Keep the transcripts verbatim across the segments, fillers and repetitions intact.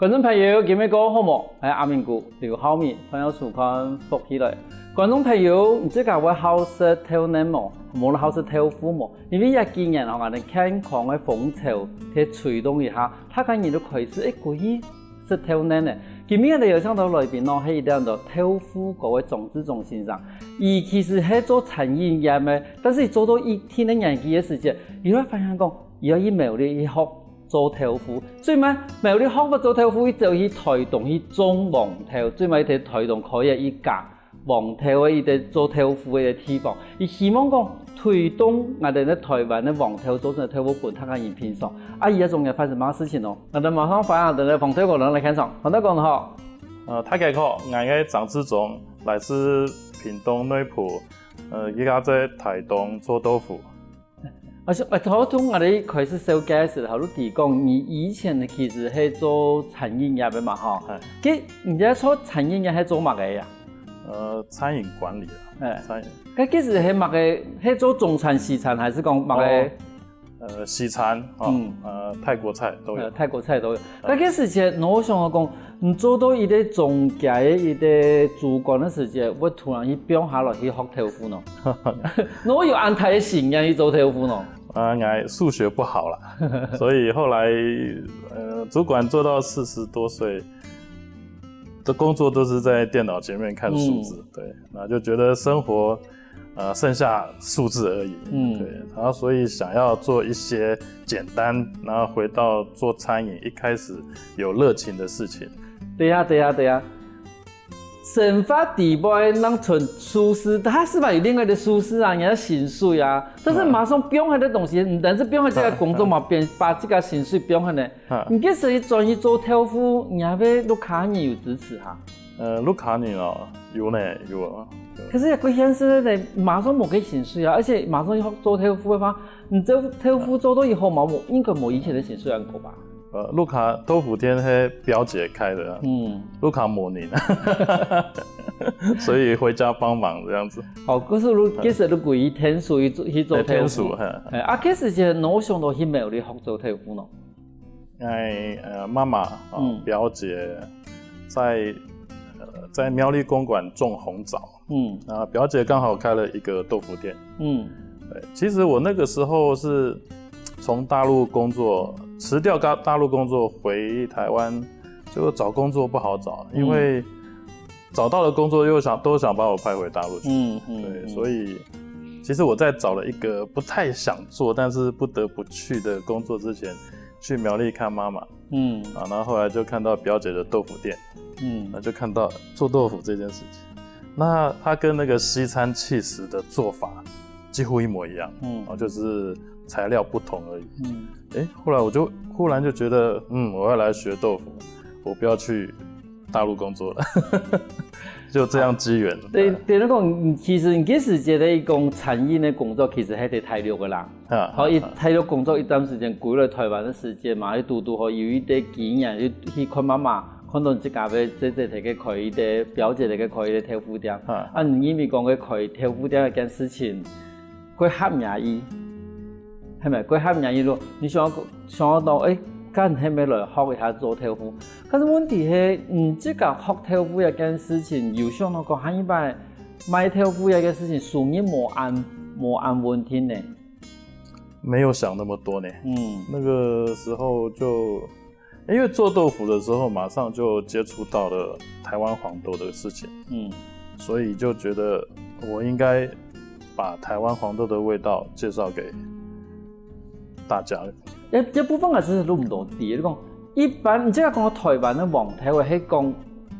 观众朋友，今日过好無？𠊎阿明哥劉浩明，歡迎收看《福氣來》。观众朋友，你自家會好食豆奶無？無好食豆腐無？因為這幾年吼，𠊎等健康个風潮在推動一下，大家人都開始會歸去食豆奶呢。今日𠊎等邀請到來賓哦，係一位豆腐哥个張志忠先生。佢其實係做餐飲業个，但是佢做到一定个年紀个時節，佢會發現講，佢愛去苗栗去學做豆腐。最尾苗栗學會做豆腐，佢走去台東去種黃豆，最尾在台東開了一家黃豆个一個做豆腐个地方。佢希望講推動𠊎等个台灣个黃豆做成豆腐，分大家人品嚐。啊，佢个中間發生麼个事情哦？𠊎等馬上歡迎𠊎等个黃豆哥來現場。黃豆哥你好。呃，大家好，𠊎个張志忠，來自屏東內埔，呃，而家在台東做豆腐。而且，呃，頭先𠊎等開始紹介个時候，你提講你以前其實係做餐飲業个嘛，吼。哎。該你在做餐飲業係做麼个呀？呃，餐飲管理啊，哎。餐飲。該其實係麼个？係做中餐、西餐，還係講麼个？哦，呃，西餐哦，嗯。呃，泰國菜都有。呃，泰國菜都有。該个時節，𠊎想講，你做到一個中階个一個主管个時節，會突然去放下來去學豆腐呢？𠊎有恁大个心願去做豆腐呢？啊，𠊎數學不好啦，所以後來呃，主管做到四十多歲，的工作都是在電腦前面看數字，嗯。对，那就觉得生活呃剩下数字而已，嗯。对，然后所以想要做一些简单，然后回到做餐饮一开始有热情的事情。對啊，對啊，對啊。生活底背能存數字，它是吧？有另外的數字啊，你的薪水啊，但是馬上放下个東西，你但是放下這個工作嘛，變把這個薪水放下呢。啊。你其實轉去做豆腐，你還會屋下人有支持哈？呃，屋下人哦，有呢，有啊。可是也不現實的，馬上無个薪水啊，而且馬上要做豆腐的話，你做豆腐做到以後嘛，我應該無以前的薪水恁高吧？呃，屋下豆腐店是表姐开的啊，嗯，屋下無人，所以回家帮忙这样子。哦，可是你其實你歸天數去做去做豆腐，天数哈。哎，啊，其實其實我想到去苗栗學做豆腐咯。哎，呃，妈妈啊，嗯表姐在呃在苗栗公馆种红枣，嗯啊，表姐刚好开了一个豆腐店。嗯对，其实我那个时候是从大陆工作辞掉大大陆工作回台湾，就找工作不好找，因为找到的工作又想都想把我派回大陆去。嗯嗯，对，所以其实我在找了一个不太想做，但是不得不去的工作之前，去苗栗看妈妈。嗯啊，然后后来就看到表姐的豆腐店，嗯那就看到做豆腐这件事情。那它跟那个西餐气食的做法几乎一模一样，嗯啊，就是材料不同而已。嗯，哎，后来我就忽然就觉得，嗯，我要来学豆腐，我不要去大陆工作了，就这样机缘。對，對，你講，其實你其實覺得一講餐飲的工作其實還在大陸个啦。啊，好，一大陸工作一段時間，歸來台灣的時間嘛，又堵堵好有一個機緣，又去看媽媽，看到自家个姐姐在該開一個，表姐在該開一個豆腐店。啊啊，你認為講个開豆腐店這件事情，會合你意，係咪？會合你意咯？你想要想要到，哎，該係咪來學一下做豆腐？可是問題係，嗯，自家學豆腐這件事情，有想到講，下一擺賣豆腐這件事情，收入無恁無恁穩定呢？没有想那么多呢。嗯那个时候就因为做豆腐的时候，马上就接触到了台湾黄豆的事情，嗯所以就觉得我应该把台湾黄豆的味道介绍给大家。這這部分還係攏毋多知，你講一般，你這个講台灣个黃豆，係講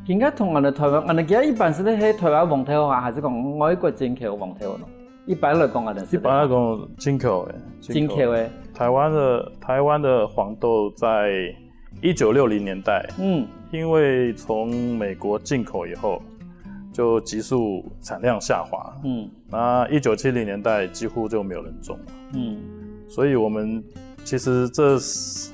應該同𠊎等台灣，𠊎等其實一般係咧係台灣黃豆啊，還係講外國進口个黃豆呢？一般來講，𠊎等係一般来讲，进口诶，進口个，台湾的台湾的黄豆在一九六零年代，嗯因为从美国进口以后，就急速产量下滑。嗯那一九七零年代几乎就没有人种了，嗯所以我们其实这四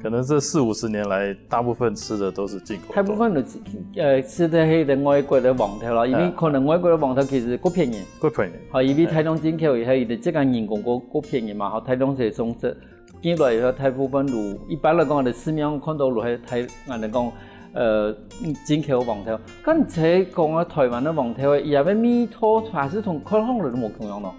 可能这四五十年来，大部分吃的都是进口豆。大部分都係呃食个係外國个黃豆啦，因為嗯可能外國个黃豆其實較便宜，贵朋友，吼，因為大量進口以後，佢个這个人工較較便宜嘛，吼，大量係種植。見來个大部分就，一般來講，𠊎等市面上看到就係大，𠊎等講，呃，進口个黃豆。該你這講个台灣个黃豆，佢个味道還係同看上來都無共樣咯？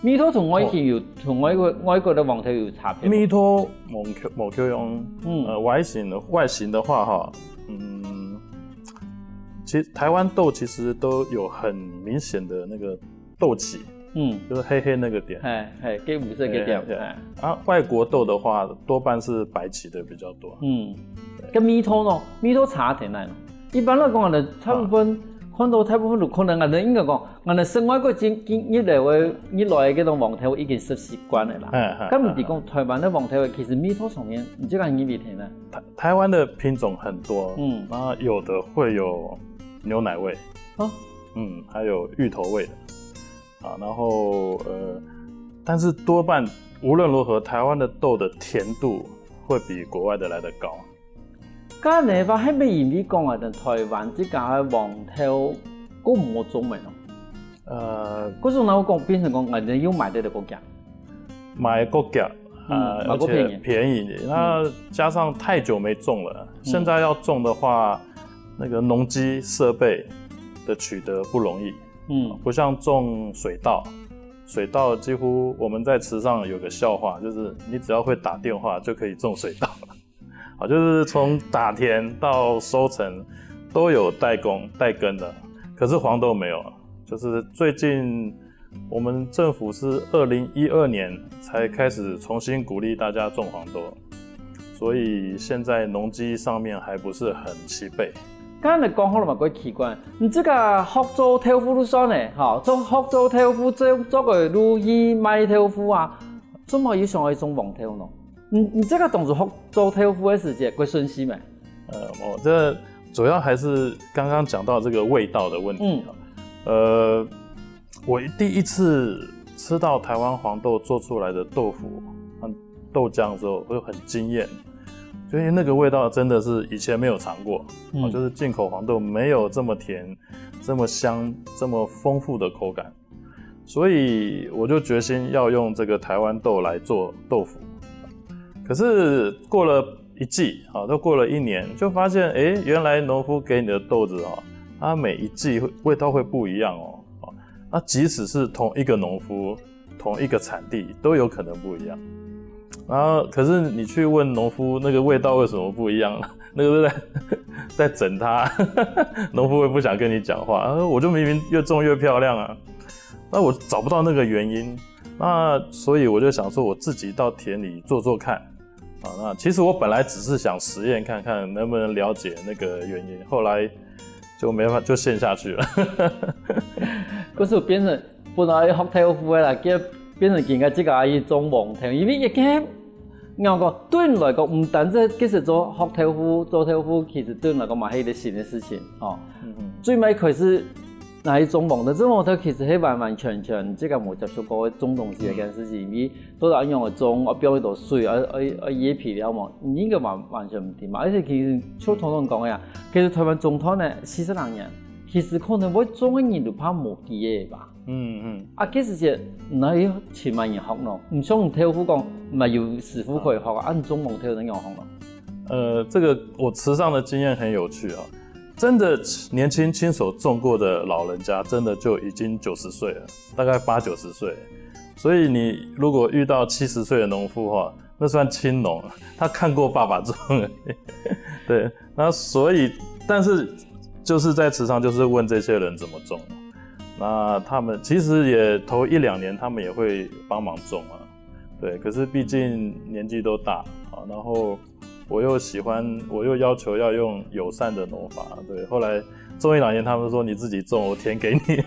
味道同外形有，同外國，外國个黃豆有差別無？味道無共無共樣，嗯，呃，外形的外形的话哈，嗯，其实台湾豆其实都有很明显的那个豆萁，嗯，就是黑黑那个点。嘿嘿，該五色个點，嘿嘿嘿，啊，外国豆的话，多半是白萁的比较多。嗯，該味道呢？味道差在哪呢？一般來講，𠊎等大部分看到大部分都可能，𠊎等應該講，𠊎等食外國進進入來个入來个該種黃豆已經食習慣了啦。嗯嗯該毋係講台灣个黃豆，其實味道上面，你這个認為點呢？台台湾的品种很多，嗯那有的会有牛奶味，哦，嗯，还有芋头味的啊，然后呃，但是多半无论如何，台湾的豆的甜度会比国外的来得高。該呢話，係毋係因為講啊，等台灣自家个黃豆過無種个咯？呃，故所呢，我講變成講，𠊎等又買得个國家。买够价，嗯呃，买够而且便宜便宜，那加上太久没种了，现在要种的话，那个农机设备的取得不容易，嗯不像种水稻，水稻几乎我们在池上有个笑话，就是你只要会打电话就可以种水稻了，啊，就是从打田到收成都有代工代耕的，可是黄豆没有，就是最近我们政府是二零一二年才开始重新鼓励大家种黄豆，所以现在农机上面还不是很齐备。刚才你讲好了嘛，怪奇怪，你这个学做豆腐就算了，哈，做学做豆腐，做做个路易卖豆腐啊，怎么又想要种黄豆呢？你你这个当初学做豆腐的时节，怪顺序没？呃，我这主要还是刚刚讲到这个味道的问题啊。呃，我第一次吃到台湾黄豆做出来的豆腐和豆浆的时候，我就很惊艳，因为那个味道真的是以前没有尝过，嗯哦，就是进口黄豆没有这么甜、这么香、这么丰富的口感，所以我就决心要用这个台湾豆来做豆腐。可是过了一季，啊，都过了一年，就发现，诶，原来农夫给你的豆子哦，它每一季会味道会不一样哦。哦，那即使是同一个农夫、同一个产地，都有可能不一样。然后，可是你去问农夫那个味道为什么不一样，那个是在在整他，农夫也不想跟你讲话。啊，我就明明越种越漂亮啊，那我找不到那个原因，那所以我就想说我自己到田里做做看。啊，那其实我本来只是想实验看看能不能了解那个原因，后来就没办法，就陷下去了。可是变成本来学豆腐的啦，结变成今个自家去种黄豆，因为一个，我讲对你来讲，毋单止其实做学豆腐、做豆腐，其实对你来讲嘛系一个新的事情哦。嗯嗯。最尾开始拿去种黄豆，种黄豆其实系完完全全自家无接触过个种东西的一件事情，因为到底要用个种，啊，放几多水，啊啊啊，叶皮了嘛，你应该完完全毋知嘛。而且其实就通通讲个呀，其实台湾种豆呢，四十零年，其实可能会种个人都怕无机会吧。嗯嗯。啊，其实是哪有千万人学咯？毋像你豆腐讲，嘛有师傅可以学啊，啊，你种黄豆能样学咯？呃，这个我池上的经验很有趣啊。真的年轻亲手种过的老人家，真的就已经九十岁了，大概八九十岁。所以你如果遇到七十岁的农夫哈，那算青农，他看过爸爸种而已。对，那所以，但是就是在池上，就是问这些人怎么种。那他们其实也头一两年，他们也会帮忙种啊。对，可是毕竟年纪都大啊，然后我又喜欢，我又要求要用友善的农法，对，后来种一两年，他们说你自己种，我田给你。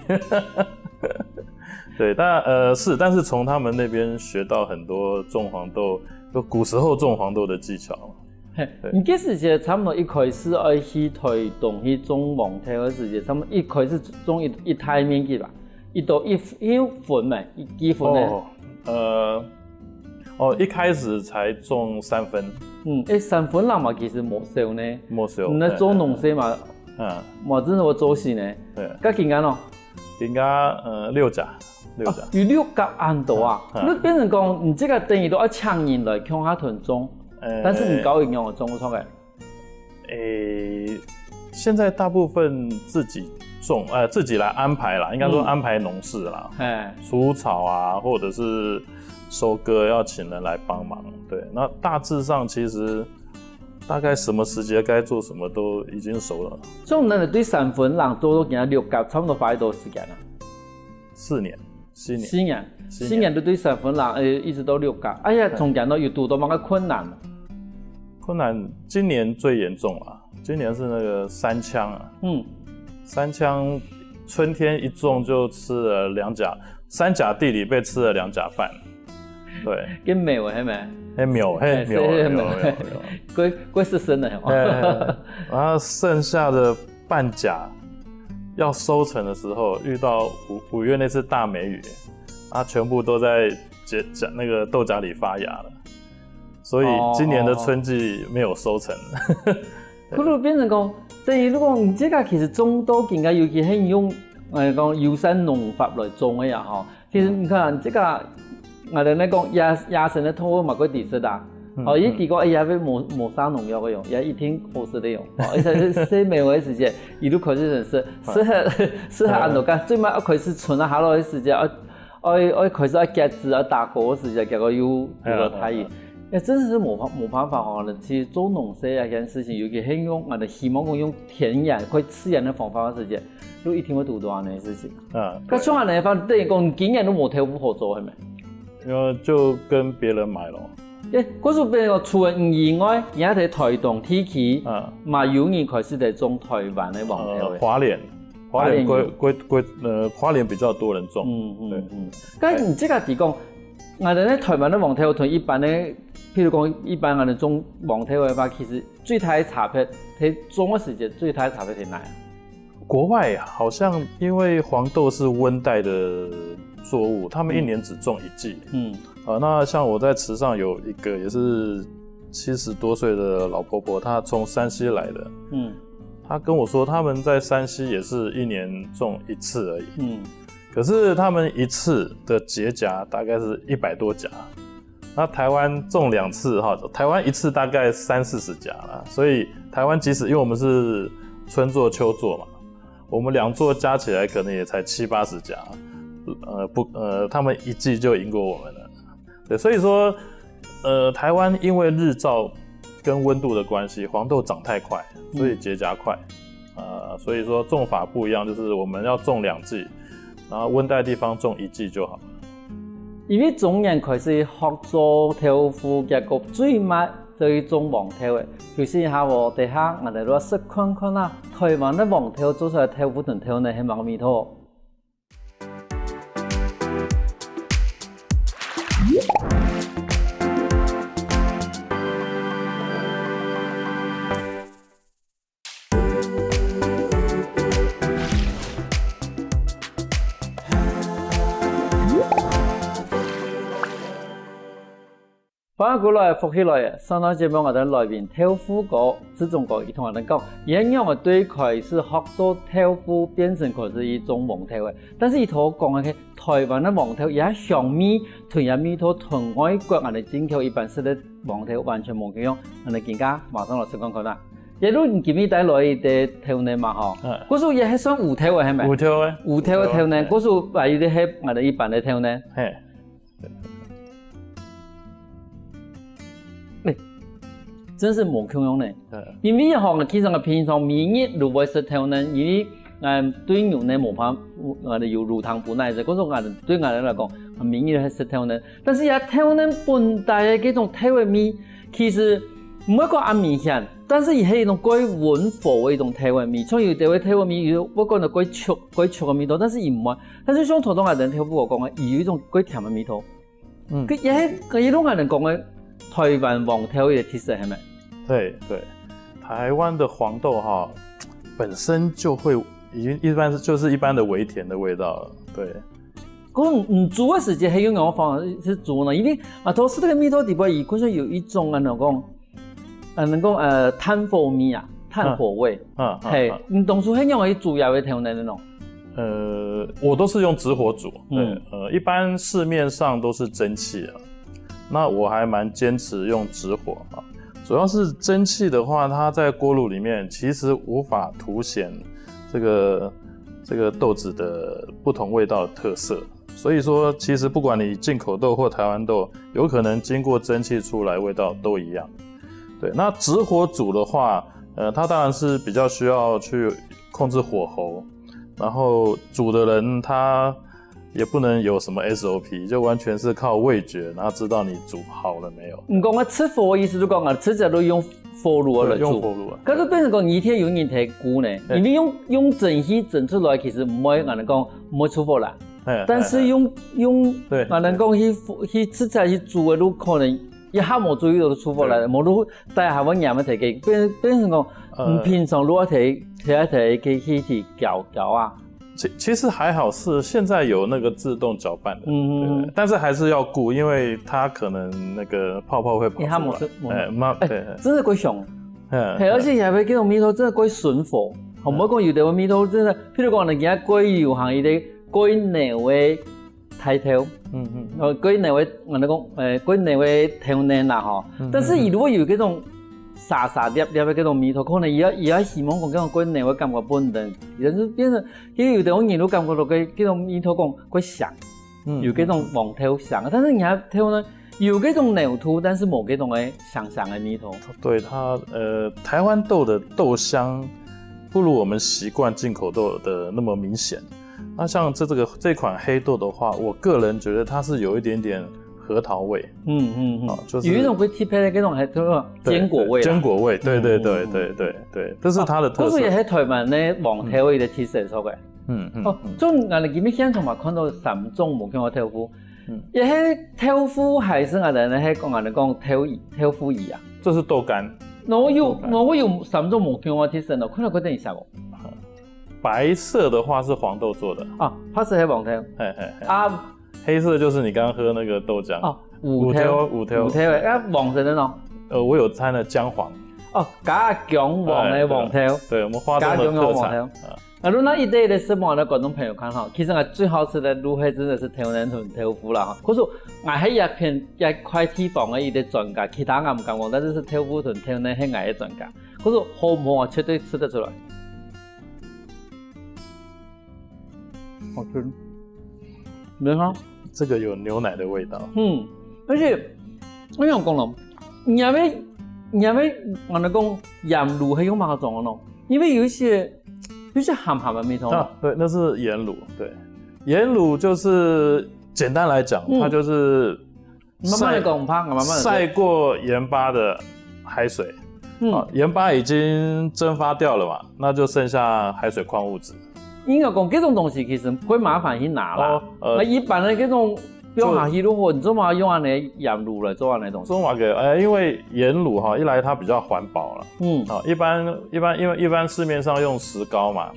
对，但呃是，但是从他们那边学到很多种黄豆，就古时候种黄豆的技巧。嘿，你个时节差不多一开始爱去台东去种黄豆个时节，差不多一开始种一一大面积吧，一多一一分咩，一几分呢？哦，呃，哦，一开始才种三分，嗯，诶，三分人嘛其实无少呢。没错。你那做农事嘛，嗯，嘛真的我做事呢。对，该今年咯，应该呃六甲，六甲。哦，有六甲恁多啊！嗯，嗯。你變成講，你這个等於都愛請人來共下同種，呃，但是你教佢仰般種出來？誒，現在大部分自己種，呃，自己來安排啦，應該說安排農事啦，嗯。哎。除草啊，或者是收割要請人來幫忙。對，那大致上其實大概什麼時節該做什麼都已經熟了。所以，你對三分人做到今六甲，差不多花幾多時間啊？四年，四年。四年，四年。四年都對三分人，呃，一直到六甲。哎呀，對。中間呢，有堵到麼个困難？困難，今年最嚴重了，今年是那個山羌啊。嗯。山羌春天一種就吃了兩甲，三甲地裡被吃了兩甲飯。對。跟沒有，係無？係無，係無，哎，係無，係無。有，有，有。過，過失身了，係無？哎，哎，哎。然後剩下的半甲要收成的時候，遇到五，五月那次大梅雨，啊，全部都在甲，甲，那個豆莢裡發芽了，所以今年的春季沒有收成。哦。可是變成講，等於如果你這个其實種到今个，尤其係用，呃，講友善農法來種个呀，吼，其實你看，這个，𠊎等來講，野，野生个動物嘛，過抵食啊。嗯，哦，佢知講，哎呀，無，無撒農藥个用，也一定好食个用。哦，而且係，係沒有个時節，一路開始認識，適合，適合恁多个，最尾要開始存啊，下落个時節，愛，愛，愛開始愛結子啊，打果个時節，結果又，又落大雨。哎呀，哎呀。哎，真的是無辦，無辦法哦。其實做農事啊，這件事情，尤其係用，𠊎等希望講用天然、較自然个方法个時節，就一定會堵到恁樣个事情。 嗯，該像恁樣个話，等於講你今年都無豆腐好做，係無？因為就跟別人買咯。誒，故所變成講，除了你以外，你還在台東地區，嗯。嘛有人開始在種台灣个黃豆誒。呃，花蓮，花蓮，花蓮有。歸，歸，歸，呃，花蓮比較多人種。嗯，嗯，對。嗯。該你這个提供，𠊎等个台灣个黃豆同一般个，譬如講一般𠊎等種黃豆个話，其實最大个差別，佢種个時節最大个差別在哪？ 國外好像因為黃豆是溫帶的作物，他們一年只種一季。嗯。嗯。呃，那像我在池上有一個也是七十多歲的老婆婆，她從山西來的。嗯。她跟我說，他們在山西也是一年種一次而已。嗯。可是他們一次的結莢大概是一百多莢。 那台灣種兩次哈，台灣一次大概三四十莢啦，所以台灣即使，因為我們是春作秋作嘛，我們兩作加起來可能也才七八十莢，呃，不，呃，他們一季就贏過我們了。對，所以說，呃，台灣因為日照跟溫度的關係，黃豆長太快，所以結莢快。嗯。呃，所以說種法不一樣，就是我們要種兩季，然後溫帶地方種一季就好。 因為中年開始學做豆腐，結果最尾就去種黃豆誒。休息一下哦，等下𠊎等來試看看啊，台灣个黃豆做出來豆腐同豆奶係麼个味道。 歡迎歸來，福氣來了！上段節目𠊎等來賓豆腐哥、志忠哥，佢同𠊎等講，佢仰般對開始學做豆腐，變成開始去種黃豆个。但是佢頭講个係台灣个黃豆，佢个香味同佢个味道同外國𠊎等進口一般食个黃豆完全無共樣。𠊎等今下馬上來試看看啊！ 這路你今日帶來个豆奶嘛吼，嗯。故所這係算烏豆个係無？烏豆个。烏豆个豆奶，烏豆个，故所還有个係𠊎等一般个豆奶。嘿。誒，真係無共樣呢。嗯。因為吼，其實𠊎平常每日都會食豆奶，因為，嗯，對牛奶無辦法，𠊎等有乳糖不耐症，故所𠊎等，對𠊎等來講，每日都會食豆奶。但是這豆奶本底个這種豆个味，其實毋會講恁明顯， 但是佢係一種較溫和个一種豆个味，像有兜个豆个味，有會感覺較熟、較熟个味道，但是佢毋會。但是像頭先𠊎等豆腐哥講个，佢有一種較甜个味道。嗯。佢也係，佢也係𠊎等講个台灣黃豆个特色，係無？對，對。台灣的黃豆哈，本身就會，已經一般是，就是一般的微甜的味道了。對。 講你煮个時節，係用仰般方式去煮呢？因為啊，頭先這个味道底背，佢好像有一種啊，人講，啊，人講，呃，炭火味啊，炭火味。嗯，嗯，嗯，嘿，嗯。你當初係仰般去煮這个豆奶个呢？呃，我都是用直火煮，对，嗯。呃，一般市面上都是蒸汽啊，那我还蛮坚持用直火啊，主要是蒸汽的话，它在锅炉里面其实无法凸显这个，这个豆子的不同味道的特色，所以说，其实不管你进口豆或台湾豆，有可能经过蒸汽出来，味道都一样。对，那直火煮的话，呃，它当然是比较需要去控制火候，然后煮的人他也不能有什么 S O P，就完全是靠味觉，然后知道你煮好了没有。你讲个直火的意思，就讲啊，直接就用火炉来煮。对，用火炉啊。可是变成讲，你一定有人在顾呢，对。因为用，用蒸汽蒸出来，其实毋会，俺讲毋会出火啦。哎，但是用，哎，哎。用，对，俺讲去，去直接去煮的，就可能一下无注意到就出火来了，对。无就大家还会黏个，变，变成讲，呃，你平常如果提，提，提去，去去搅，搅啊。其，其实还好是现在有那个自动搅拌的，嗯。对，但是还是要顾，因为它可能那个泡泡会跑出来。一下没事，没事。哎，慢，哎，对。真的会香。嗯，嘿，而且也会这种味道，真的会顺火。好，嗯。莫讲有的味道，真的，譬如讲，人家过油行，一个过牛的抬头，嗯，嗯。呃，过牛的，我讲，呃，过牛的头呢啦，吼。嗯，但是你如果有这种沙沙粒粒的这种味道，可能也要，也要希望讲，这种过牛的感觉不能，也是变成 其实有的人都感觉到个，这种味道讲，个香，嗯，有这种黄豆香，但是你还豆呢，有这种牛肚，但是无这种个香香的味道。对，它，呃，台湾豆的豆香不如我们习惯进口豆的那么明显。那像这，这个，这款黑豆的话，我个人觉得它是有一点点核桃味。嗯，嗯，嗯。哦，就是有一种会特别的这种，还，对吧？对，坚果味啦。对，坚果味，对，对，对，嗯，嗯，嗯。对，对，对，这是它的特色。哦，可是也是台湾的黄豆味的特色，嗯。是不是？嗯，嗯，哦，嗯。所以俺们今天现场嘛，看到三种无共个豆腐。嗯。也是豆腐还是俺们，还讲俺们讲豆腐，豆腐乳啊？这是豆干。我有，豆干。我有三种无共个特色呢，看到快点一下哦。白色的话是黄豆做的。啊，它是黑黄豆。嘿，嘿，嘿。啊。黑色就是你刚刚喝那个豆浆。哦，烏豆。烏豆，烏豆。烏豆的，啊，黃色的呢？呃，我有摻了姜黃。哦，加姜黃的黃豆。哎，对，对，我们花东的特产。加姜黃黃豆。啊。 啊，如果一个一个食物，那观众朋友看哈，其实我最好吃的路黑真的是豆奶同豆腐啦哈。可是我还一片一块地方的一个专家，其他我不敢讲，但是是豆腐同豆奶是我的专家。可是好不好，绝对吃得出来。好吃。你看，这个有牛奶的味道。嗯，而且我想讲了，你还没，你还没，我们讲盐卤还用嘛种哦，因为有一些，有一些咸咸的味道。啊，对，那是盐卤，对，盐卤就是简单来讲，嗯。它就是慢慢地讲，晒，怕，慢慢地说。晒过盐巴的海水，嗯。啊，盐巴已经蒸发掉了嘛，那就剩下海水矿物质。应该讲，这种东西其实会麻烦去拿啦。哦，呃，那一般的这种用下去，就，如果你这么用安尼盐卤来做安尼东西，做嘛个，呃，因为盐卤哈，一来它比较环保了，嗯。啊，一般，一般，因为一般市面上用石膏嘛，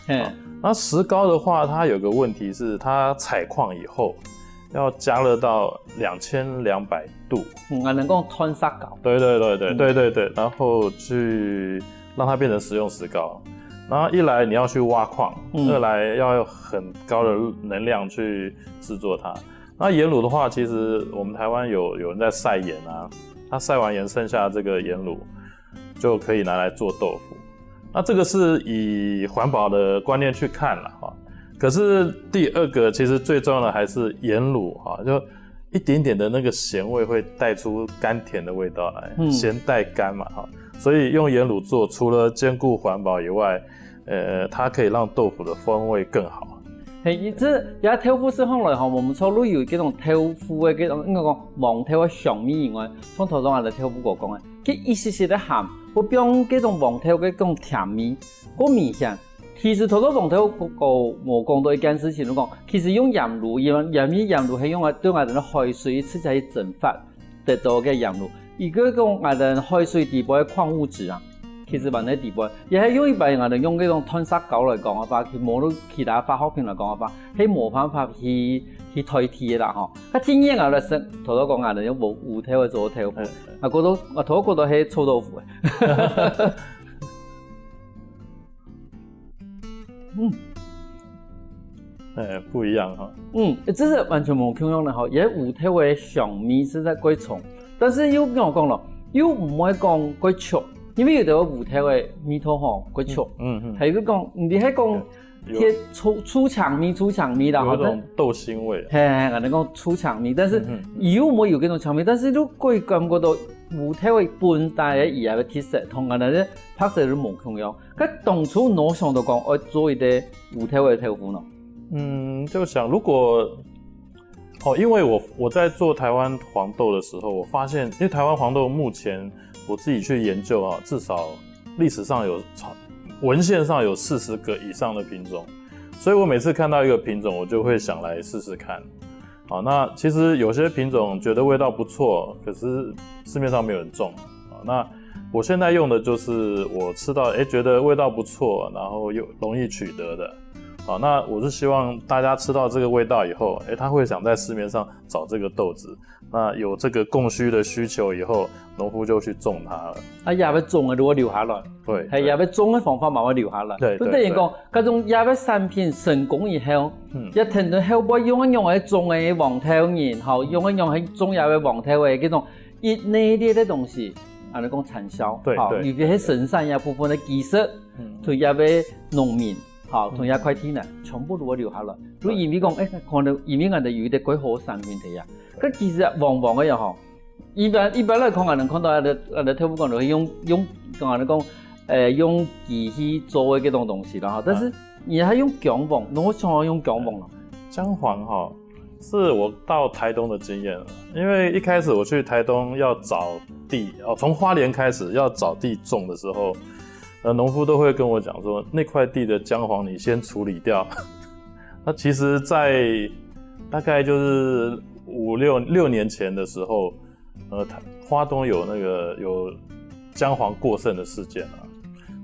嘿。啊，那石膏的话，它有个问题是，它采矿以后要加热到两千两百度。嗯，啊，能够吞杀搞。对，对，对，对，嗯。对，对，对，然后去让它变成食用石膏。然后一来你要去挖矿，嗯。二来要有很高的能量去制作它。那盐卤的话，其实我们台湾有，有人在晒盐啊，他晒完盐剩下这个盐卤，就可以拿来做豆腐。那这个是以环保的观念去看了哈。可是第二个，其实最重要的还是盐卤哈，就一点点的那个咸味会带出甘甜的味道来，嗯。咸带甘嘛哈。所以用盐卤做，除了兼顾环保以外，呃，它可以让豆腐的风味更好。嘿，这也豆腐是后来哈，我们炒肉有这种豆腐的这种，应该讲黄豆的香味以外，像头先俺的豆腐哥讲的，佢一息息的咸，我放这种黄豆的这种甜味，个明显。其实头先黄豆哥，哥我讲到一件事情，就讲，其实用盐卤，盐，盐味盐卤，系用来对俺的海水直接去蒸发。 得到个养路。一个讲俺等海水底部的矿物质啊，其实放在底部，也系用一般俺等用这种探石膏来讲个话，去无论其他化学品来讲个话，系无办法去，去代替个啦吼。啊，天然俺来生，头头讲俺等用无，无头个做豆腐，嗯，嗯。啊，过多，啊，头过多系臭豆腐个。嗯。哎，不一样哈。嗯，這係完全無共樣个吼，也烏豆个香味實在過重，但是又仰般講咯，又毋會講過重，因為有兜烏豆个味道吼過重，嗯嗯，還有講你還講。有點臭臭薑味，臭薑味啦，有一種豆腥味。嘿，嘿，可能講臭薑味，但是又無有這種薑味，但是又可以感覺到烏豆个本底个佢个特色，同𠊎等个白色係無共樣。該當初哪想到講愛做一個烏豆个豆腐呢？嗯，就想如果哦，因为我我在做台湾黄豆的时候，我发现，因为台湾黄豆目前我自己去研究啊，至少历史上有文献上有四十个以上的品种，所以我每次看到一个品种，我就会想来试试看。好，那其实有些品种觉得味道不错，可是市面上没有人种。好，那我现在用的就是我吃到，诶，觉得味道不错，然后又容易取得的。好，那我是希望大家吃到这个味道以后，诶，他会想在市面上找这个豆子。那有这个供需的需求以后，农夫就去种它了。啊，也要种个，如果留下来，对，还也要种个方法嘛，会留下来。对，就等于讲，这种也要产品成功以后，嗯，也听到后背用个用个种个黄豆仁，吼，用个用个种也个黄豆个这种一系列的东西，啊，你讲产销，对，好，对，有个生产一部分的技术，嗯，对也个农民。 好，同一块地呢，全部都会留下来。就因为讲，哎，可能因为俺哋有一个过好个产品在呀。可其实黄黄个呀吼，一般一般来讲，俺能看到俺的俺的豆腐干都是用用，俺能讲，呃，用机器做的这种东西了哈。但是你还用姜黄，那我想要用姜黄了。姜黄哈，是我到台东的经验了，因为一开始我去台东要找地，哦，从花莲开始要找地种的时候。 呃，农夫都会跟我讲说，那块地的姜黄你先处理掉。那其实，在大概就是五六六年前的时候，呃，花东有那个有姜黄过剩的事件啊，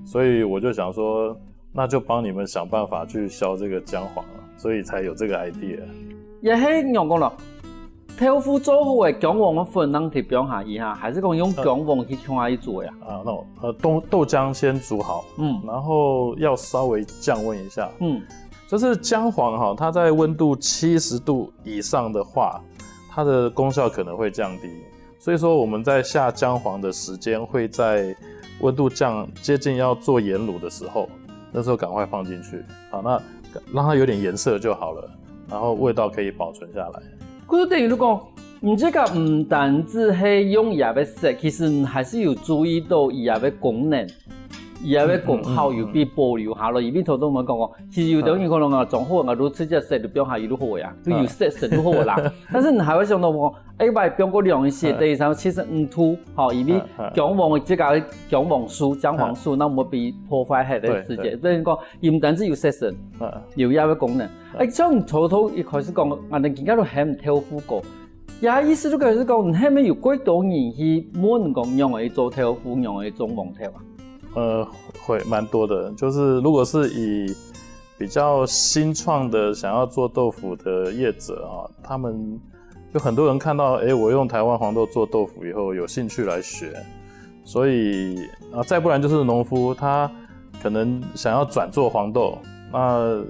所以我就想说，那就帮你们想办法去销这个姜黄啊，所以才有这个 idea。也是仰讲咯， 豆腐做好个姜黄个粉让佢放下去哈，还是讲用姜黄去冲下去做呀？啊，那呃豆豆浆先煮好，嗯，然后要稍微降温一下，嗯，就是姜黄哈，它在温度七十度以上的话，它的功效可能会降低，所以说我们在下姜黄的时间会在温度降接近要做盐卤的时候，那时候赶快放进去，好，那让它有点颜色就好了。 然后味道可以保存下来。故所等于你讲，你这个毋单止系用佢个色，其实你还是有注意到佢个功能，佢个功效有被保留下来。因为头先我们讲过，其实有的人可能啊，种好啊，都直接色都放下去就好呀，就有色色就好啦。但是你还会想到讲，哎，把放过两日，等于三七十五度，好，因为姜黄这个姜黄素、姜黄素，那么被破坏害的时间，所以讲，毋单止有色色，有佢个功能。 哎，像你头头一开始讲，俺等今个都喊豆腐果，也意思就开始讲，你下面有几多人去问讲，仰会做豆腐，仰会种黄豆啊？呃，会蛮多的，就是如果是以比较新创的想要做豆腐的业者啊，他们就很多人看到，哎，我用台湾黄豆做豆腐以后，有兴趣来学。 所以啊，再不然就是农夫，他可能想要转做黄豆，那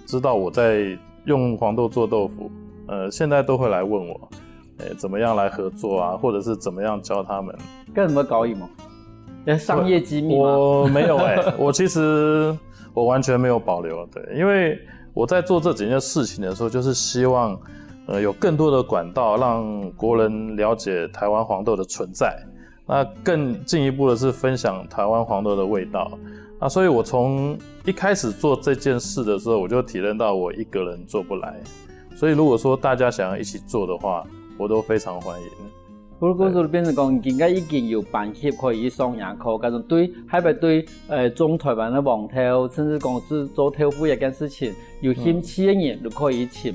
知道我在用黄豆做豆腐，呃，现在都会来问我，哎，怎么样来合作啊，或者是怎么样教他们？跟什么交易吗？要商业机密吗？我没有哎、我其实我完全没有保留，对，因为我在做这几件事情的时候，就是希望，呃，有更多的管道让国人了解台湾黄豆的存在。 那更进一步的是分享台湾黄豆的味道。那所以我从一开始做这件事的时候，我就体认到我一个人做不来。所以如果说大家想要一起做的话，我都非常欢迎。不过故所变成讲，今个已经有班级可以上夜课，搿种对，特别对，呃，种台湾个黄豆，甚至讲是做豆腐这件事情有兴趣个人，都可以去学。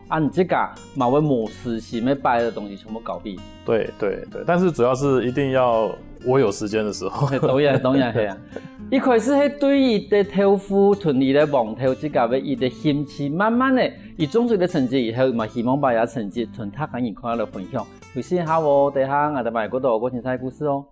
啊，你自家嘛会无私心个把个东西全部交俾 对对对，但是主要是一定要我有时间的时候。当然当然系啊。一开始系对于个豆腐同佢个黄豆自家个一个兴趣，慢慢个，佢种出个成绩以后，嘛希望把佢成绩同大家人看来分享。有时间好哦，等下俺再买过多个精彩故事哦。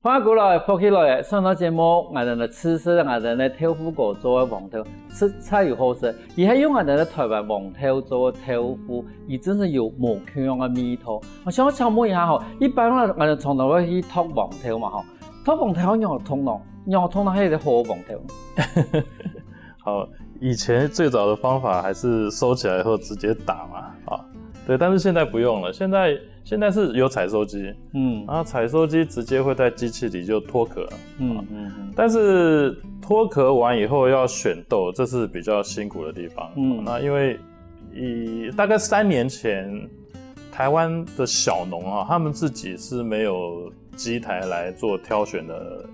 歡迎過來，福氣來了！上到節目，𠊎兜來試食𠊎兜个豆腐哥做个黃豆，實在有好食。佢還用𠊎兜个臺灣黃豆做个豆腐，佢真係有無共樣个味道。𠊎想請問一下吼，一般𠊎兜常常會去擇黃豆嘛吼，擇黃豆愛仰擇呢？仰擇呢係一個好个黃豆？好，以前最早的方法還是收起來後直接打嘛，啊，對，但是現在不用了，現在現在是有採收機，嗯，然後採收機直接會在機器裡就脫殼，嗯嗯，但是脫殼完以後要選豆，這是比較辛苦的地方，嗯，那因為以大概三年前，台灣的小農啊，他們自己是沒有機台來做挑選的，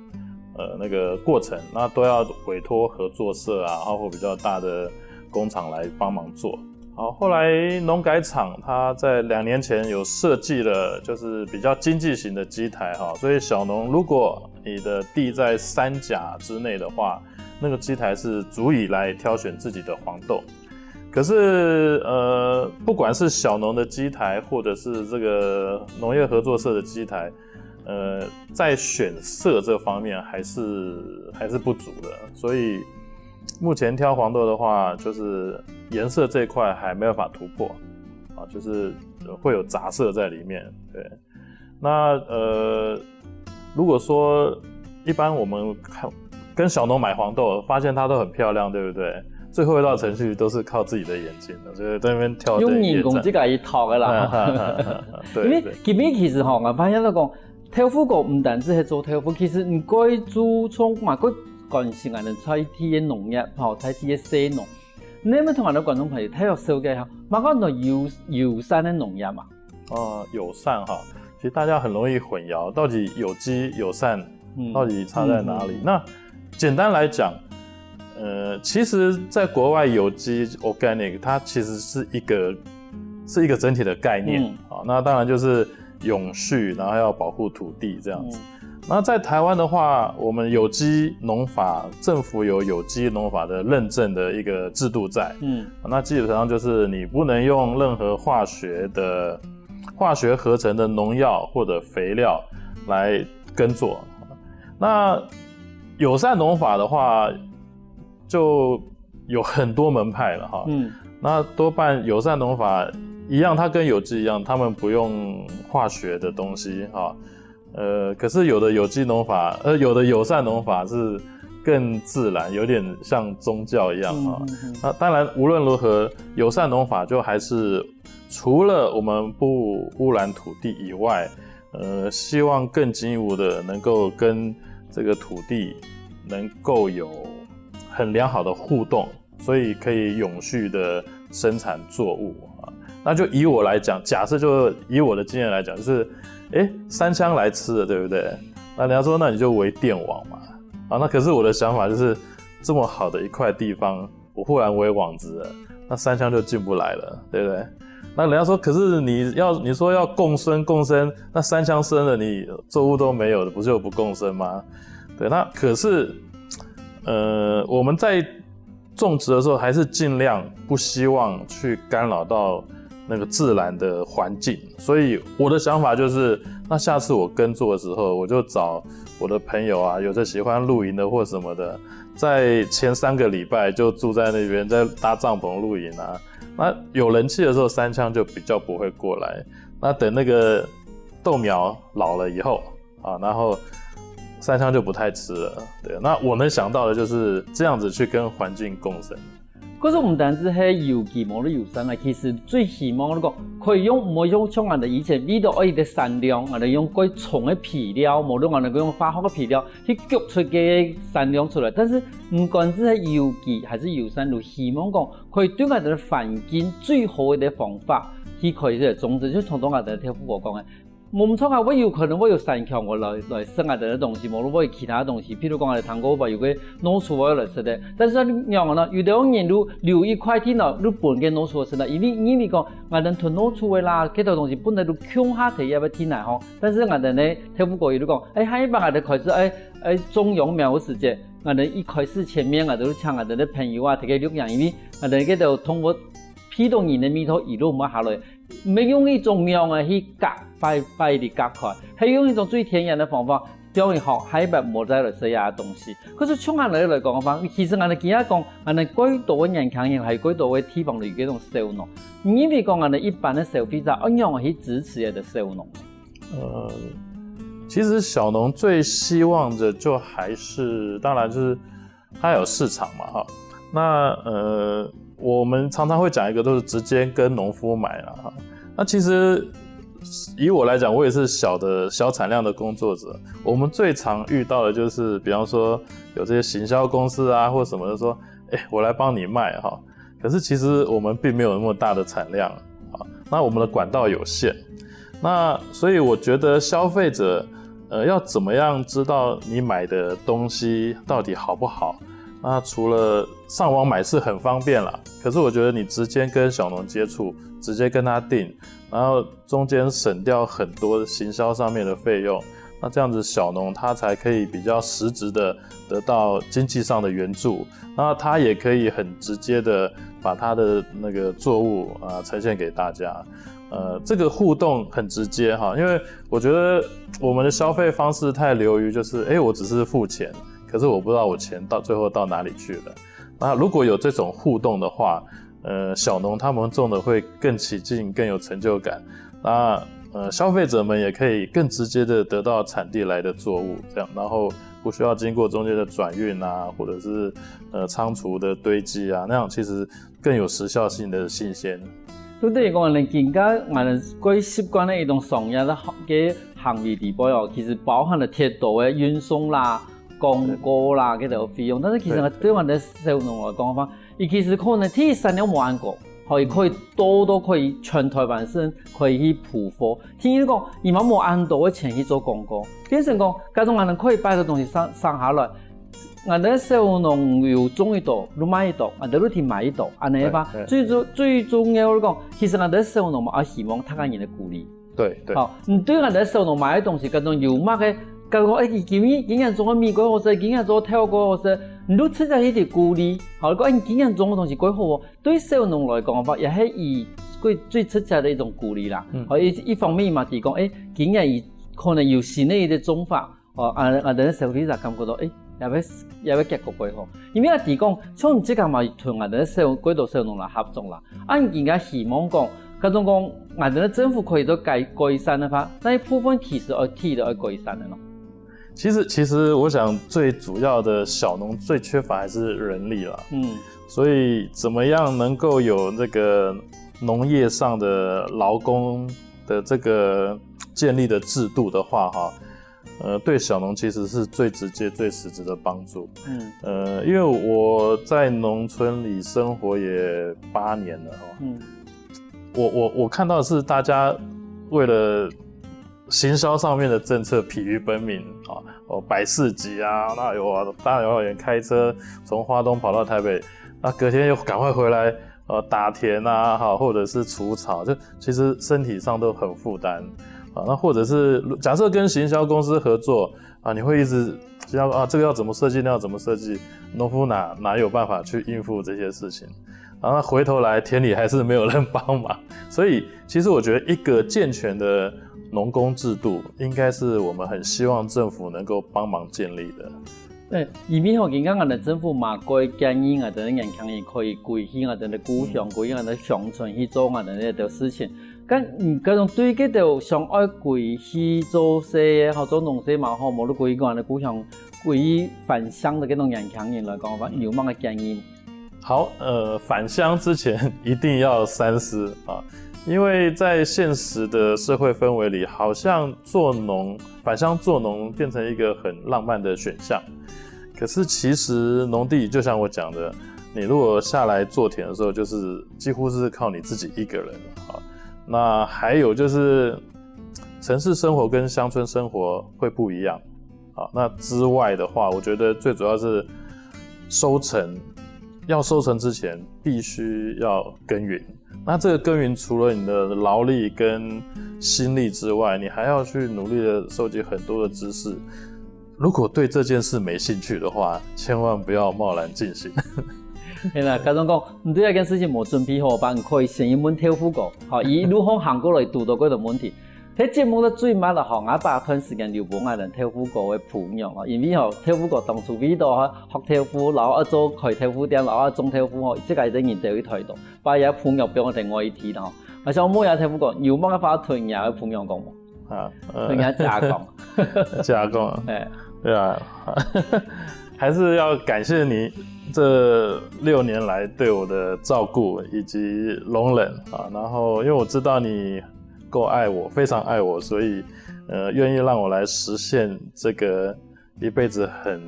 呃，那個過程，那都要委託合作社啊，然後或比較大的工廠來幫忙做。好，後來農改場它在兩年前有設計了，就是比較經濟型的機台哈，所以小農如果你的地在三甲之內的話，那個機台是足以來挑選自己的黃豆。可是呃，不管是小農的機台，或者是這個農業合作社的機台，呃，在選色這方面還是還是不足的，所以目前挑黃豆的話，就是顏色這一塊還沒有辦法突破，啊，就是會有雜色在裡面，對。那呃，如果說一般我們看跟小農買黃豆，發現它都很漂亮，對不對？最後一道程序都是靠自己的眼睛的，就是在那邊挑這一頁。用人工這个去擇个啦。對，因為對今日其實吼，𠊎發現到講，豆腐哥毋單止係做豆腐，其實你過去做從嘛，過去關心𠊎兜在地个農業，吼，在地个細農。你有無同𠊎兜觀眾朋友大約紹介一下，麼个安到友友善个農業嘛？哦，友善哈，其實大家很容易混淆，到底有機友善嗯到底差在哪裡？那簡單來講，呃，其實在國外有機 organic 它其實是一個是一個整體的概念，嗯好，那當然就是永續，然後要保護土地這樣子。那在台灣的話，我們有機農法，政府有有機農法的認證的一個制度在，嗯那基本上就是你不能用任何化學的、化學合成的農藥或者肥料來耕作。那友善農法的話，就有很多門派了哈。嗯那多半友善農法一樣，它跟有機一樣，他們不用化學的東西哈。呃，可是有的有機農法，呃，有的友善農法是更自然，有點像宗教一樣哈。嗯嗯那當然，無論如何，友善農法就還是除了我們不污染土地以外，呃，希望更進一步的能夠跟這個土地能夠有很良好的互動，所以可以永續的生產作物啊。那就以我來講，假設就以我的經驗來講，就是，誒，三槍來吃了，對不對？那人家說，那你就圍電網嘛。啊，那可是我的想法就是，這麼好的一塊地方，我忽然圍網子了，那三槍就進不來了，對不對？那人家說，可是你要你說要共生共生，那三槍生了，你作物都沒有了，不就不共生嗎？對，那可是，呃，我們在種植的時候，還是盡量不希望去干擾到那個自然的環境。所以我的想法就是，那下次我耕作的時候，我就找我的朋友啊，有的喜歡露營的或什麼的，在前三個禮拜就住在那邊，在搭帳篷露營啊。那有人氣的時候，三槍就比較不會過來。那等那個豆苗老了以後啊，然後三槍就不太吃了。對，那我能想到的就是這樣子去跟環境共生。可是毋單止係有機無論友善啊，其實最希望你講可以用，毋好用像𠊎兜以前為著愛个產量，𠊎兜用過重个肥料，無論𠊎兜用化學个肥料去焗出个產量出來。但是毋管係有機還係友善，都希望講可以對𠊎兜个環境最好个方法去開始種植，就像頭先𠊎兜豆腐哥講个， 無錯啊，會有可能會有山羌來來食𠊎兜个東西，無論會其他東西，譬如講𠊎兜聽過話有个老鼠會來食个。但是仰仔呢，有兜人就留一塊地呢，就分該老鼠食啦，因為認為講𠊎兜忒老鼠个啦，該兜東西本來就共下在一个地泥吼。但是𠊎兜呢，豆腐哥佢就講，誒，下一擺𠊎兜開始，誒誒，種秧苗个時節，𠊎兜一開始前面𠊎兜就請𠊎兜个朋友啊，大家錄影，因為𠊎兜該兜動物鼻著人个味道，佢就毋會下來。毋係用一種網仔去隔，擺，擺在隔開，係用一種最天然个方法，將佢學，下一擺無再來食這東西。可是像恁樣來講个話，其實恁樣今下講，恁樣過多个年輕人，還有過多个地方有這種小農。你認為講恁樣一般个消費者，愛仰般去支持這个小農？呃，其實小農最希望的就還是，當然就是它有市場嘛，哈。那呃，我們常常會講一個，就是直接跟農夫買了哈。那其實以我來講，我也是小的小產量的工作者。我們最常遇到的就是，比方說有這些行銷公司啊，或什麼的說，哎，我來幫你賣哈。可是其實我們並沒有那麼大的產量啊，那我們的管道有限。那所以我覺得消費者呃，要怎麼樣知道你買的東西到底好不好？那除了上網買是很方便啦，可是我覺得你直接跟小農接觸，直接跟他訂，然後中間省掉很多行銷上面的費用，那這樣子小農他才可以比較實質的得到經濟上的援助，然後他也可以很直接的把他的那個作物啊呈現給大家。呃，這個互動很直接哈，因為我覺得我們的消費方式太流於就是，哎，我只是付錢，可是我不知道我錢到最後到哪裡去了。那如果有這種互動的話，呃，小農他們種的會更起勁，更有成就感。那呃，消費者們也可以更直接的得到產地來的作物，這樣，然後不需要經過中間的轉運啊，或者是呃倉儲的堆積啊，那樣其實更有時效性的新鮮。就等於講，恁樣今下恁樣過習慣个一種商業个行為裡背哦，其實包含了忒多个運送啦、廣告啦，這兜費用。但是其實對𠊎兜小農來講个話，佢其實可能第一產量無恁高，吼，佢可以多到可以全台灣省可以去鋪貨。第二講，佢嘛無恁多个錢去做廣告，變成講，假使恁樣可以擺个東西省，省下來， 𠊎兜小農有種一到，就賣一到，𠊎兜就去賣一到，恁樣个話，最重最重要个講，其實𠊎兜小農嘛，也希望大家人个鼓勵。對對。好，你對𠊎兜小農買个東西，該種有麼个，該講，哎，今年今年種个米過好食，今年種个豆過好食，你就直接去鼓勵。好，你講，哎，你今年種个東西過好哦，對小農來講个話，也係佢最最直接个一種鼓勵啦。好，一一方面嘛，提供，哎，今年佢可能有新个一個種法。 哦，啊，啊，等消費者感覺到，誒，也會也會結果過好。因為啊，提講，像你這個嘛，同𠊎兜小過多小農來合作啦。啊，你應該希望講，該種講，𠊎兜政府可以做改改善个話，哪一部分其實愛提到愛改善个咯？其實，其實我想最主要的小農最缺乏還是人力啦。嗯，所以怎麼樣能夠有這個農業上的勞工的這個建立的制度的話，哈， 呃，對小農其實是最直接、最實質的幫助。嗯，呃，因為我在農村裡生活也八年了哦。嗯，我我我看到的是大家為了行銷上面的政策疲於奔命啊，哦，擺市集啊，那有啊，大老遠開車從花東跑到台北，那隔天又趕快回來，呃，打田啊，哈，或者是除草，就其實身體上都很負擔啊。那或者是假設跟行銷公司合作啊，你會一直知道啊，這個要怎麼設計，那要怎麼設計，農夫哪哪有辦法去應付這些事情？然後回頭來田裡還是沒有人幫忙，所以其實我覺得一個健全的農工制度，應該是我們很希望政府能夠幫忙建立的。 對，因為吼，今下𠊎兜政府嘛，過建議𠊎兜年輕人可以歸去𠊎兜个故鄉，歸去𠊎兜鄉村去做𠊎兜个事情。該，嗯，該種對該兜想愛歸去做事个，吼，做農事嘛好，無就歸去𠊎兜故鄉，歸去返鄉个該種年輕人來講，有麼个建議？好，呃，返鄉之前一定要三思啊，因為在現實的社會氛圍裡，好像做農，返鄉做農變成一個很浪漫的選項。 可是其實農地就像我講的，你如果下來做田的時候，就是幾乎是靠你自己一個人啊。那還有就是，城市生活跟鄉村生活會不一樣。好，那之外的話，我覺得最主要是收成，要收成之前必須要耕耘。 那這個耕耘除了你的勞力跟心力之外，你還要去努力的收集很多的知識。如果對這件事沒興趣的話，千萬不要貿然進行。係啦，假裝講，你對這件事情無準備好，吧，你可以先去問豆腐哥。吼，佢一路行行過來，堵到幾多問題。在節目个最尾了吼，𠊎把段時間留分𠊎等豆腐哥个餔娘吼，因為吼，豆腐哥當初為到學豆腐，然後愛做開豆腐店，然後愛種豆腐吼，這個一定人都有一台到，把佢个餔娘放在外地了吼。𠊎想問一下豆腐哥，有麼个話同你个餔娘講無？啊，呃，同你个姐講。姐講啊。哎。對啊，還是要感謝你這六年來對我的照顧以及容忍啊。然後，因為我知道你夠愛我，非常愛我，所以，呃，願意讓我來實現這個一輩子很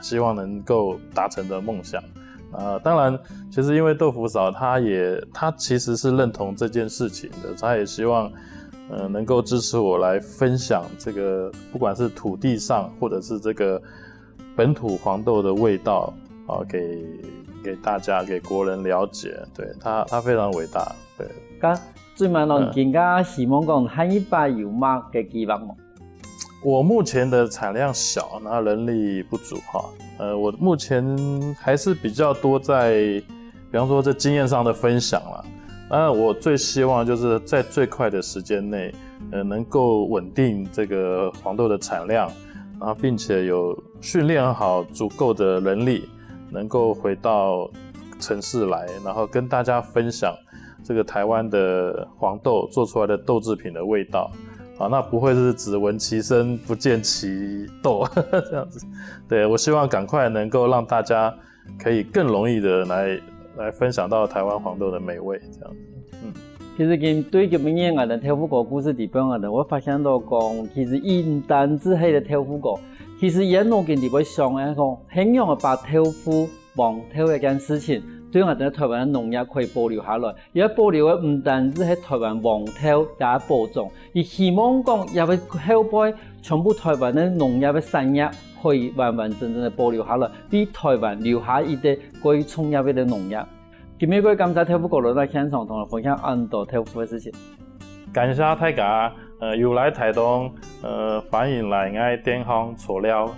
希望能夠達成的夢想。啊，當然，其實因為豆腐嫂她也，她其實是認同這件事情的，她也希望，呃，能夠支持我來分享這個，不管是土地上，或者是這個本土黃豆的味道，啊，給，給大家，給國人了解。對，她，她非常偉大。對。該最尾咯，嗯。你今下希望講下一擺有麼个計畫無？我目前的產量小，然後人力不足哈。呃，我目前還是比較多在，比方說這經驗上的分享啦。那我最希望就是在最快的時間內，呃，能夠穩定這個黃豆的產量，然後並且有訓練好足夠的人力，能夠回到城市來，然後跟大家分享這個台灣的黃豆做出來的豆製品的味道。啊，那不會是只聞其聲不見其豆這樣子。對，我希望趕快能夠讓大家可以更容易的來，來分享到台灣黃豆的美味，這樣子。嗯。其實今，對今晡日𠊎等豆腐哥故事裡背，𠊎等會發現到講，其實佢毋單止係一個豆腐哥，其實佢腦筋裡背想个講，係仰般把豆腐 黃豆這件事情，對𠊎等台灣个農業可以保留下來。佢愛保留个毋單止係台灣黃豆个保種，佢希望講這个後背全部台灣个農業个產業可以完完整整个保留下來，為台灣留下一個可以創業个農業。今晡日感謝豆腐哥來到現場，同𠊎分享恁多豆腐个事情。 感謝大家，呃，有來台東，呃，歡迎來𠊎店項坐尞。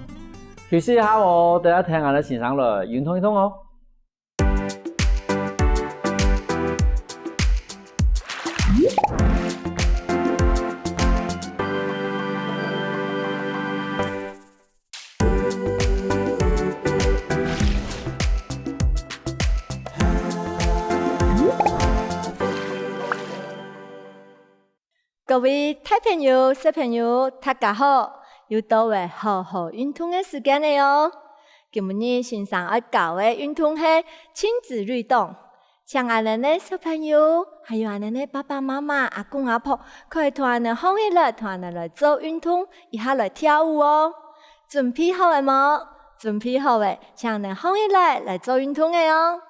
休息一下哦，等下聽𠊎个先生來運動運動哦。 各位大朋友、小朋友，大家好！又到了好好運動个時間了哦！今晡日先生愛教个運動係親子律動。 請𠊎等个小朋友，還有𠊎等个爸爸媽媽、阿公阿婆，可以同𠊎等䟘起來，同𠊎等來做運動，一下來跳舞哦。準備好了無？準備好了，請𠊎等䟘起來，來做運動了哦。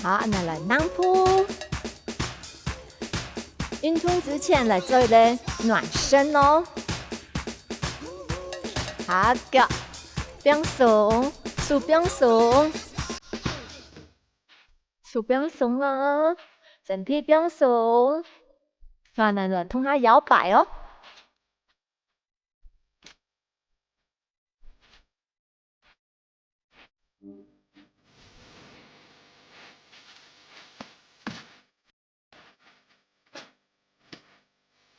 好，𠊎等來躪步。運動之前來做一個暖身哦。好，腳放鬆，手放鬆。 手放鬆哦，身體放鬆，轉來轉動下搖擺哦。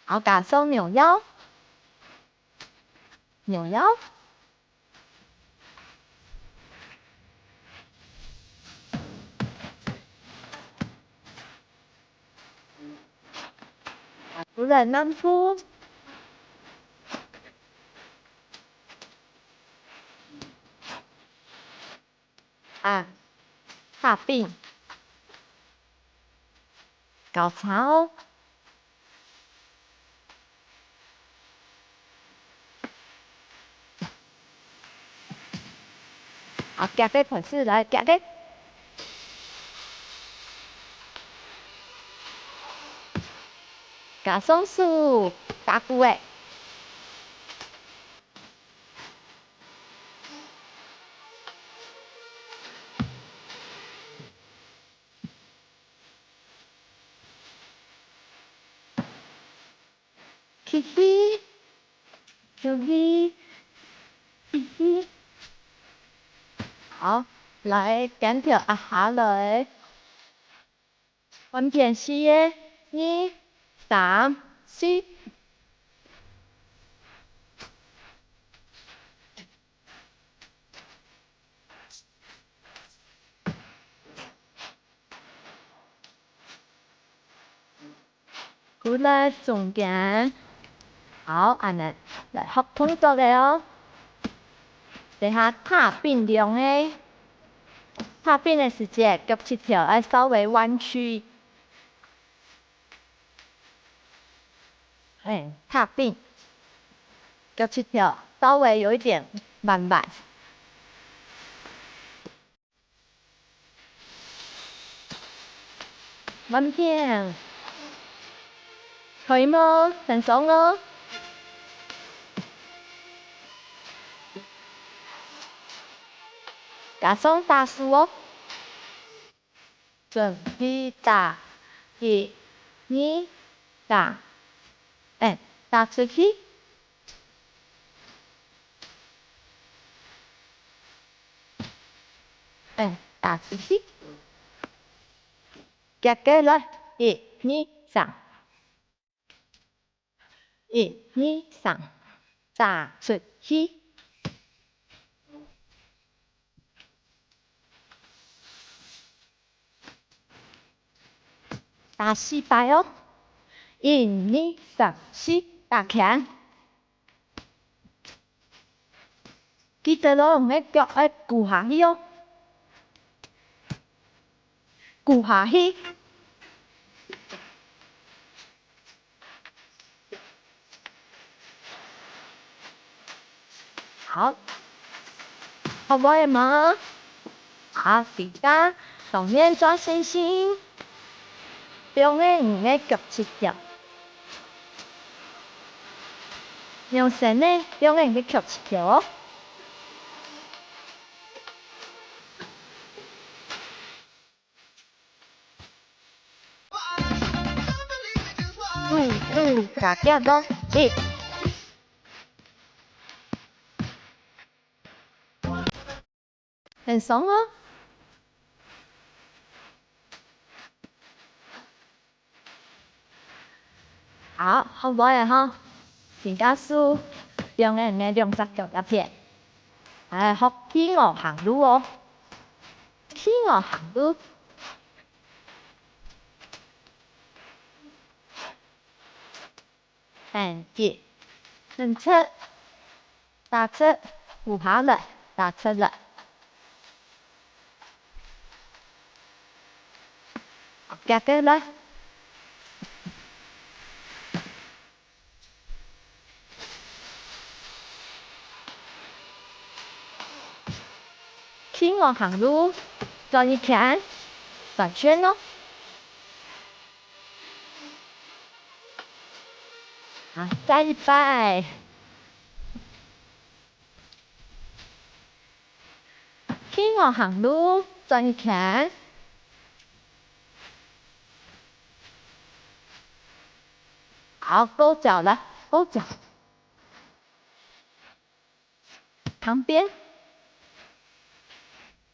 好，加上扭腰，扭腰。好，再來躪步。啊，下背。交叉哦。 好，腳个開始來，腳个。加上手，打鼓仔。 Kiki，Kiki，Kiki。好，來，肩頭壓下來。換片四个，二、三、四。 跍來中間。好，恁呢，來學動作了哦。這下踏冰兩个，踏冰个時節，腳趾頭愛稍微彎曲。哎，踏冰，腳趾頭稍微有一點彎彎。 換片。可以無？很鬆哦。加上打手哦。準備打，一、二、三。哎，打出去。 哎，打出去。遽遽來，一、二、三。一、二、三，打出去。 打四擺哦。一、二、三、四，打輕。記得哦，你个腳愛跍下去哦。跍下去。 好，學會了無？好，自家當然做先生，放軟你个腳趾頭，用手呢放軟你个腳趾頭哦。 嗯，嗯，加減咯，一。很鬆哦。 好，學會了吼，自家手放在你个兩隻腳這片，來學企鵝行路哦。企鵝行路。嗯，一，伸直，打直，跍下來，打直來。 遽遽來。企鵝行路，轉一圈，轉圈哦。 好，再一擺。企鵝行路，轉一圈。好，高腳了，高腳。旁邊。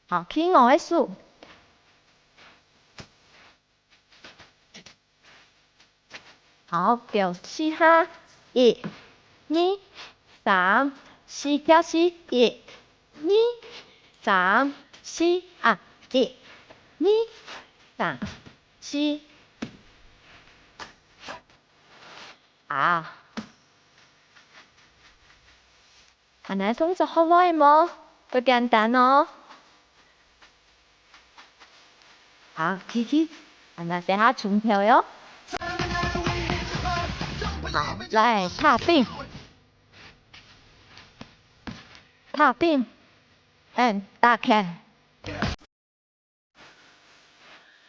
好，企鵝个手。 好，跳四下，一、二、三、四，跳四，一、二、三、四，啊，一、二、三、四。啊。 恁呢動作學會無？當簡單哦。好，起起，恁呢等下重跳喲。好，來，踏冰。踏冰，嗯，打拳。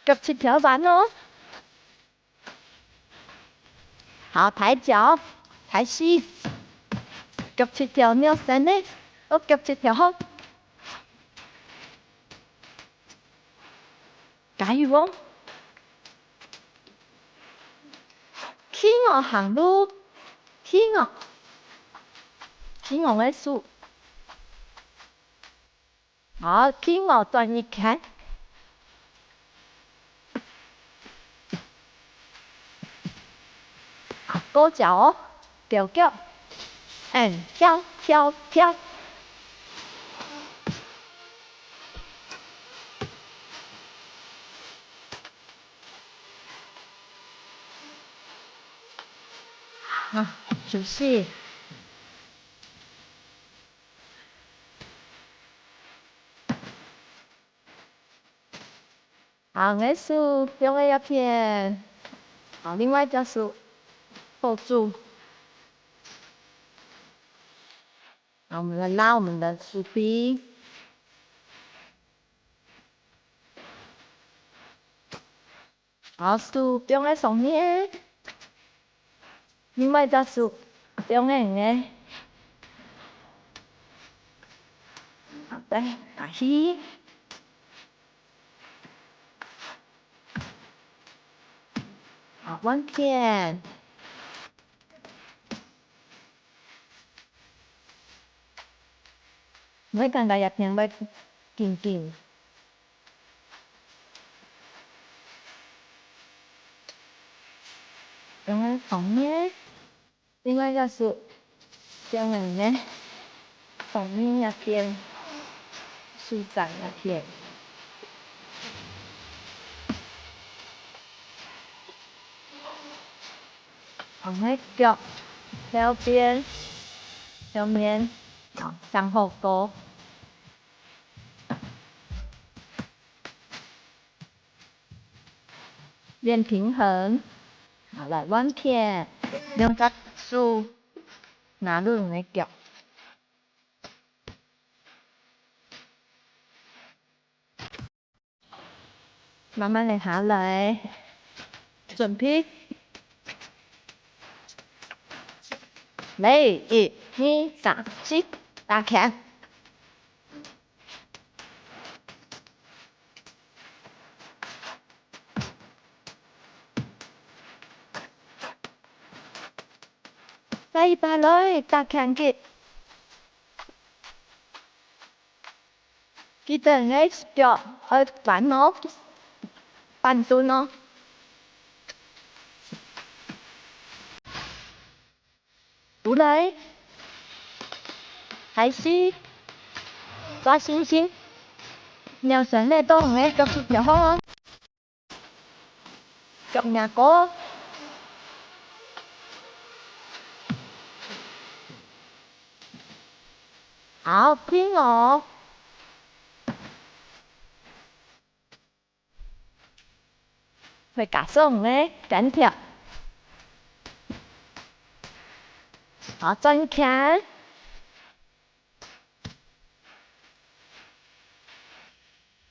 腳趾頭彎哦。 好，抬腳，抬膝，腳趾頭扭伸呢，哦，腳趾頭好。加油哦！企鵝行路，企鵝，企鵝个手。好，企鵝轉一圈。 高腳哦，勾腳，嗯，跳，跳，跳。啊，休息。 好，𠊎手放在這片，好，另外一隻手抱住。好，我們來拉我們的手臂。好，手放在上面。 另外一隻手放硬个。好，來，下去。好，換片。毋會感覺這片會緊緊。 用个方面，另外一隻手，用个呢，方面一片，手掌一片。用个腳，右邊，右面，好，上好高。 練平衡。好，來，換片，兩隻手拿穩你个腳。慢慢个下來，準備。來，一、二、三、四，打拳。 再一擺來，打拳擊。記得你个腳愛扳哦，扳準哦。 出來，開始，抓星星，鳥先來到你个腳手腳項哦，腳若高。好，企鵝。 會加上你个肩胛。好，轉圈。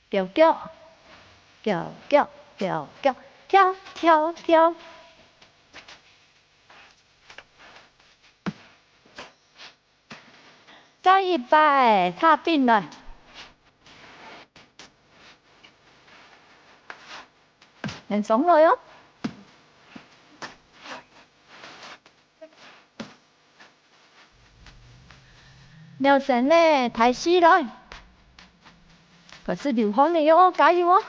勾腳，勾腳，勾腳，跳，跳，跳。 再一擺，踏平來。輕鬆來哦。鳥先呢，大勢來。開始流汗了喲，加油哦！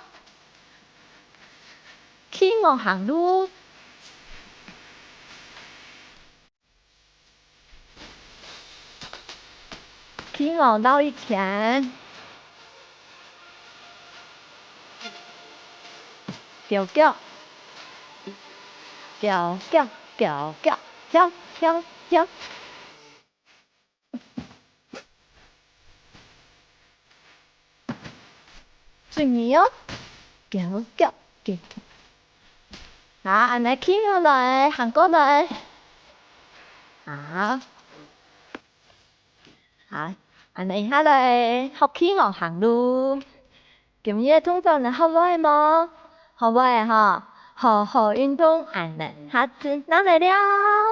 企鵝行路。 企鵝繞一圈，勾腳，勾腳，勾腳，跳，跳，跳。注意哦，勾腳，勾。好，恁呢企鵝來，行過來。好。 好，恁呢下來，學企鵝行路。今日个動作你學會無？學會吼，好好運動，恁呢，下次再來尞。